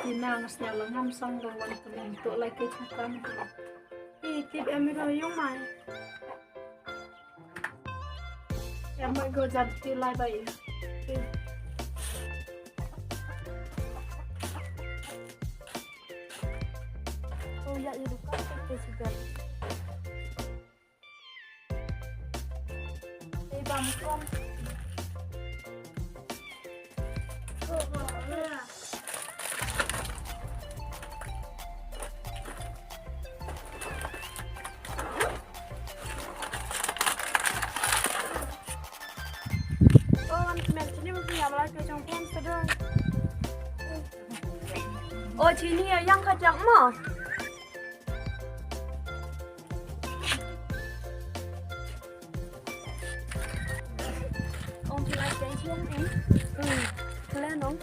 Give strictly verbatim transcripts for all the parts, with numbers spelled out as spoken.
Tina nga sñiaw la ngam song dong wan kmen to lai ke chukam. Pi tip em ro yung mai. Em mai go jan ti lai bai. Oh ya, ya buka ke sugar. Oh, chini ya yang kacang mo. Ong ki lai kai chiang eh. Hmm. Kala nong.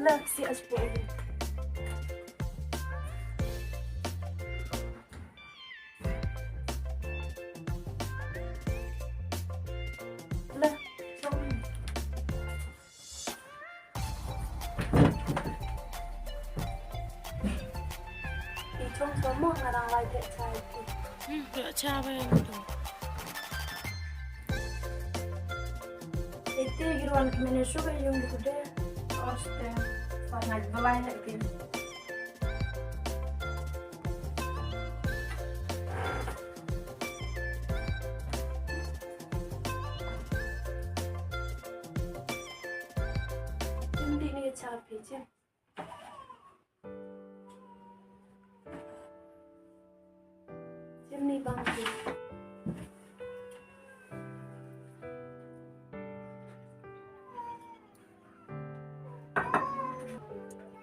Love si aspo. Love. Sorry. I chong chong mo nga dang lai te chai ti. Hmm, ya cha ba yang tu. Ete giruan kemene suka yung tu de. Oste, pa ngai belai lagi. Hindi ni cha pi chem. Chimney bang ki.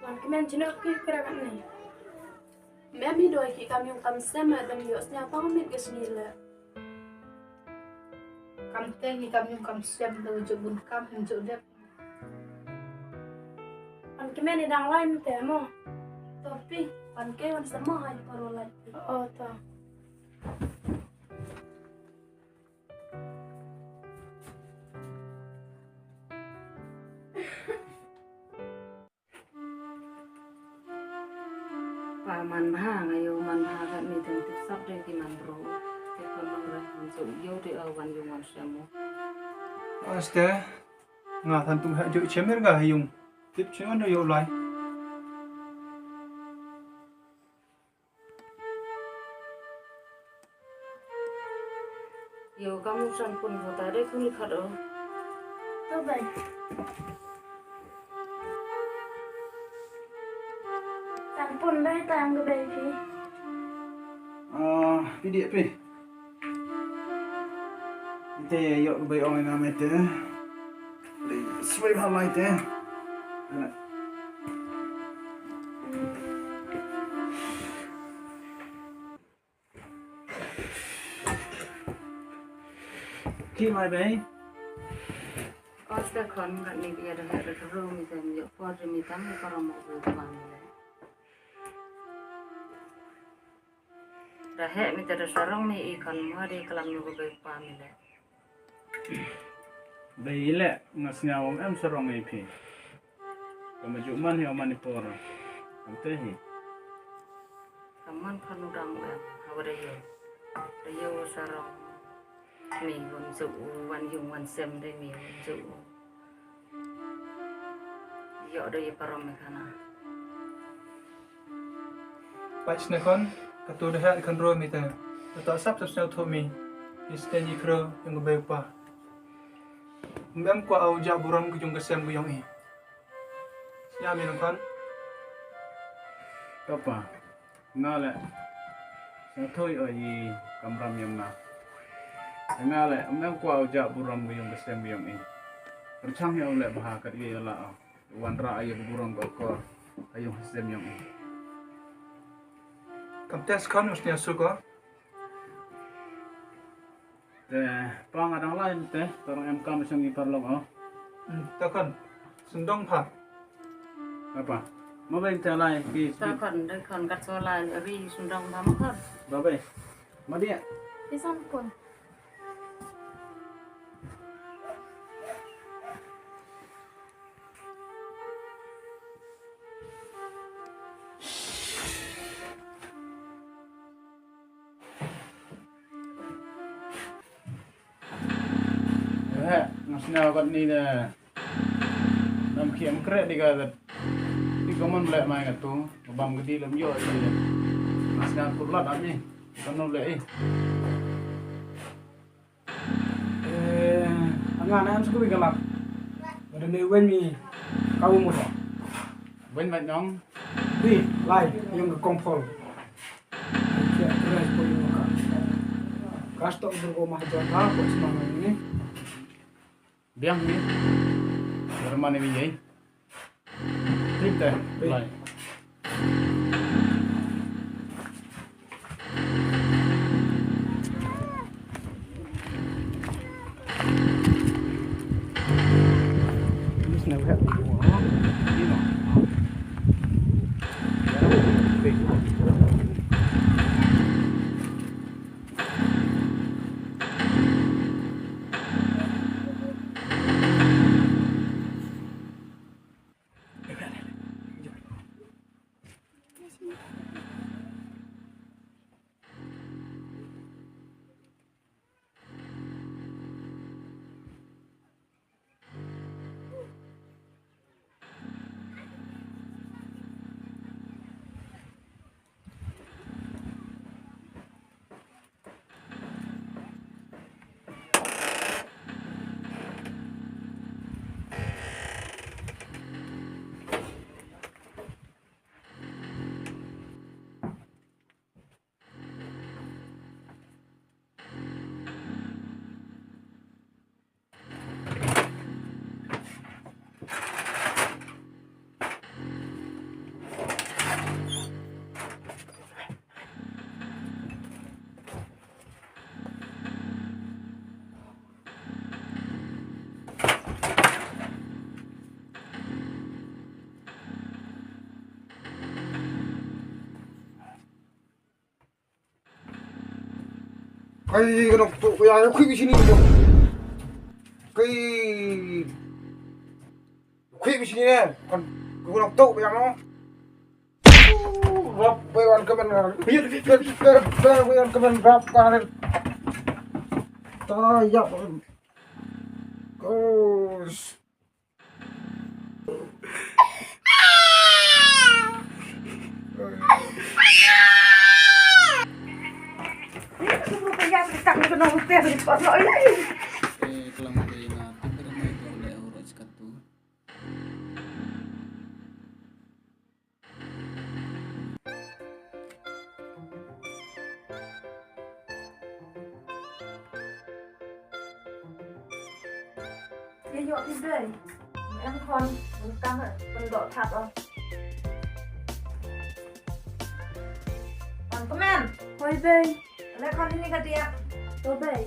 Wan kmen chino ki kra kan ni. Mem hi doi ki kam yung kam sem a dem yo snya pang mit ke sni le. Kam te ni kam yung kam sem do jo bun kam hem jo dep. Pan kmen i dang lai mte mo. To pi, pan ke wan sa mo hai paro lai pi. O to. Pa man bha, nga yoh man bha ka ni tang tip sap de ki man bro. Te kon nong re, man suk yoh de aw wan yung wan sem mo. Aste. Nga than tung ha juk chem er ga ha yung. Tip chem wan yoh lai. Yoh, kam u san pun bota de kuni khat o. To bai. San pun bai tang ko bai phi. Ah, phi di phi. Ite yoh ko bai ong nga mete. Bai sbai bha mai te. Ki mai bai. Oste khon ka ni bia da ha da ru mi tem yoh por mi tam ni parom mo pa mi le. Da heh mi te da sarong mi i kan mo de kalam nu ko bai pa mi le. Bai i le nga sñiaw em sarong i phi. Ka ma ju man hi o man i por. Am te hi. Ka man pha nu dang em ha wa da yoh. Da yoh sarong. Mi wan ju u wan yung wan sem de mi wan ju u. Yoh da i parom mi khana. Pach ne kon, ka tu da heh kan ro mi te. Da to sap sap sñiaw tho mi. Iste ni kro yung bai pa. Mem kwah u jah burom ka yung ka sem ka yong i. Sñiaw mi nong khon. Papa, nga le. Sa thoi o i kamram yong nga. Nga le, mem kwah u jah burom ka yung ka sem ka yong i. Pyrchang ya u le bha kat ya la o. Wanrah ya burom ka kor. Ka yung ka sem yong i. Kam test khon u sñiaw suk o. Te, pa nga dang lai te, tang em kam song i paralok o. Hmm, te khon, sendong pha. Apa? Ma bai te lai, ki. Te khon, te khon kat so lai, ri sendong pha ma khon. Ba bai. Ma dia. Ki san khon. Eh, nga sñiaw kat ni de. Nam khia em kreh di ka de. Di ka mon le mai ka tu. Ka bam ka di lem yo di de. Nga sñiaw kurlat am ni. Ka no le i. Eh, nga na em sku bi ka lap. Ba de me wen mi ka u mo. Wen ma nong. Di, lai, yung ka kongpol. Ka stok berko mah jan ha, ko sma ni. Biang ni. Bermane ni yai. Tip te, lai. Kai ka nok tu ka ya, khwi bi sini tu. Kai khwi bi sini ne. Kan ka nok tu ka ya no. Rap, bai wan ka man. Bai wan ka man rap ka ne. Ta ya. Kus. Ye yoh phi bei. Em khon, mun kam, pyndoh thap o. Wan kmen. Hoi bei. Le khon ini ka dia. To bei.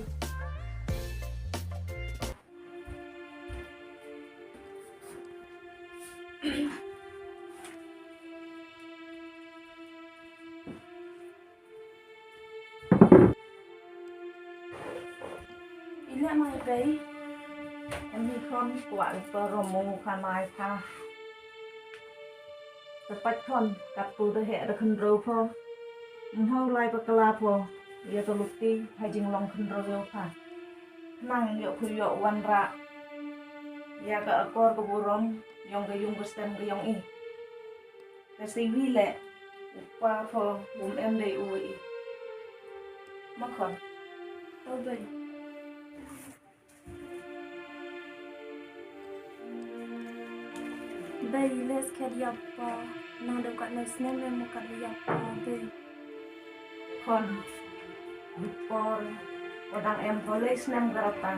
Ile mai bei. Em hi khon kwah le pa rom mo kha mai kha. Te pat khon kat pu da heh da khynroo pho. Mhau lai pa kla pho. Ya ka luti ha jinglong khynroo yow pha. Nang yoh phu yoh wanrah ya ka akor ka burom yong ka yung ka sem ka yong i. Ka siwi le u pa pho um em dei u i. Ma khon. To bei. Bei, le skhet yap pa, nang dang kat na snem em kat yap pa, bei. Khon, por, wa dang em ko le snem ka rta.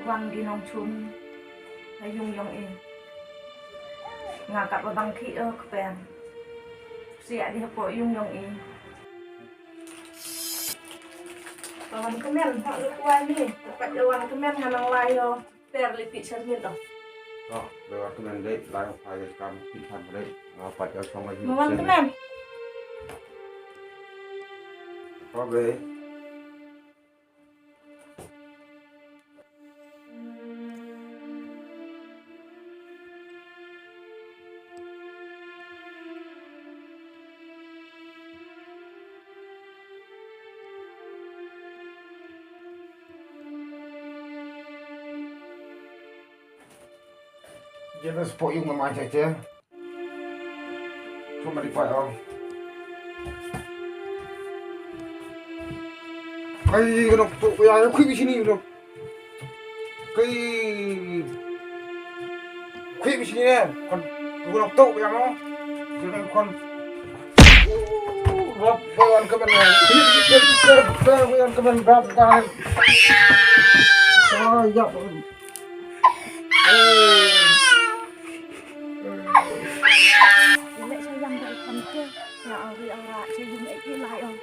Wan ki nongchun ha yung yong i. Nga kat wa dang khih o kpen. Siah di hapoh yung yong i. Wan kmen, ha lu kwai ni. Pat wan kmen ha nang lai o. Per le pi Sharmin o. O, le wan kmen de, lai o, phai kam pi than de. O, pat o chong ma wan kmen. O, bei. Jena spot yung ma ma cha cha. Chuma di pa ya. Kai ka nok tu ya, kai bi sini nok. Kai, kai bi sini ne. Kon, ka nok tu ya mo. Jena kon. Rap, bayan ka man. Bayan ka man, rap ka. Ah, ya. Leh cha yang da i khon te, nga ong ri ong ra cha yung e ki lai ong.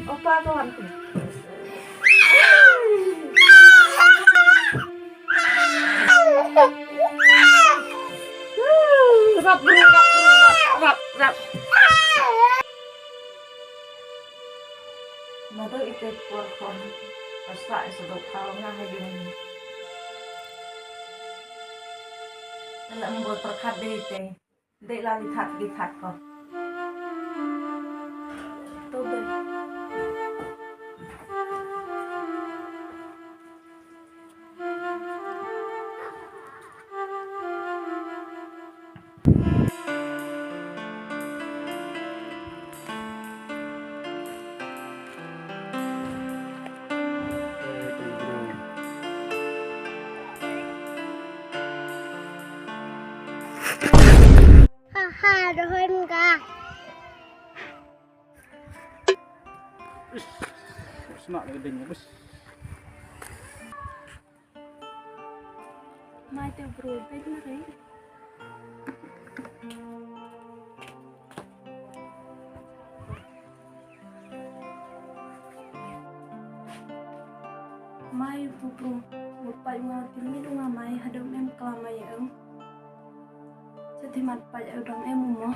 Opa, kawan ku. Rap, rap, rap, rap, rap. Nadooh ite por khon, ka sah i sa dooh thaw nga ha yung. Ka la ym boi pyrkhat de ite. Dei la li that, li that ko. To de. Ha ha, dohon ka. Is, snak ka ding, is. Mai te bro, bed na re. Mai bro, bro, bro. Mut pat nga, te mi du nga mai, hadooh mem klam mai em. Sa te mat pat u dang em mo.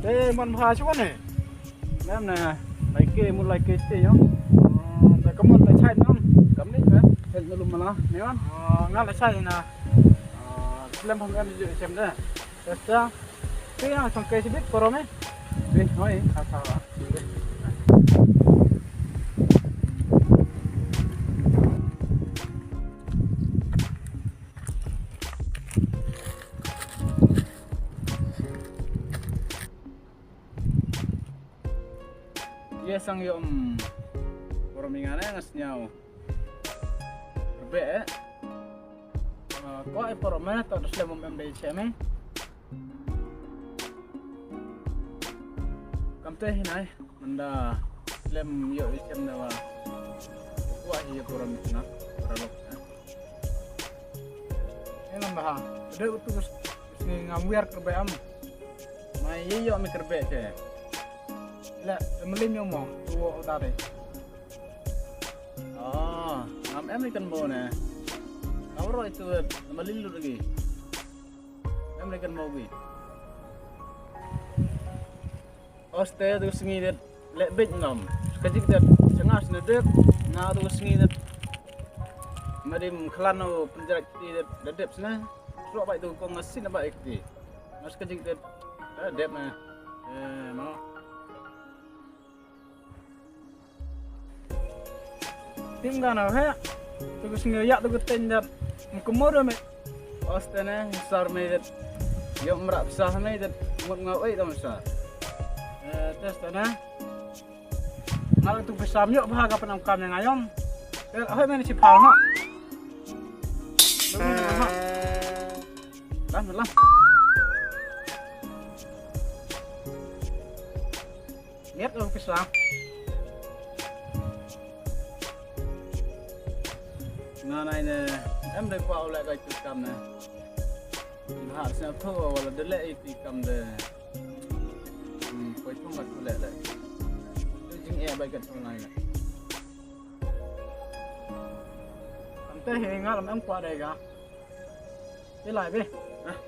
Te man bha chu ne. Mem ne, lai ke, mu lai ke te yo. Da ka mon la chai nam. Kam ni ka. Hel ngalum mala, ne wan. Ah, nga la chai na. Ah, lem pham em ju chem da. Testa. Te ya, song ke sibit, porom e. Te, hoi, asa, asa. Ye sang yoh, mm, porom i nga ne nga sñiaw. Rbe e. Ah, ko e porom e, to da slem um em dei chem e. Kamte hi nai, manda slem yoh i chem da wa. Ko hi ye porom i na, para lok na. Ye ngam baha. Dei utu s-, s-, ngam wiar kerbe am. Mai ye yoh mi kerbe che. Le, mlin yoh mo, tu wo dare. Ah, ngam em ni kan mo ne. Ngam roi tu, mlin lut lagi. Em ni kan mo gi. Oste tu sngi det, le bit ngam. Kajik det, changa sne det, nga tu sngi det. Madim khlan o penjara ti det, det dep sne. Rok bai tu kong asin bai ti. Mas kajik det, eh, dep ne. Eh, mo. Tim gana he. Tu sngi ya tu teng det. Mkemor me. Oste ne, sar me det. Yoh mrap sah me det. Mut nga oi dam sa. Eh, test ne. Nga tu pisa yoh bha ka pynam kam ya nga yom. Te, hoi me ni chi phal ha. Dong ni ha. Lam, lam. Ngiat ka pisa. Nga nai ne, em de kwah u leh ka itu kam ne. Nga ha sñiaw tho, wala de leh itu kam de. Hmm, poi thong kat u leh leh. Tu jingeh bai kat thong nai leh. Kamte hi nga lam em kwah de ka. Te lai be. Ah.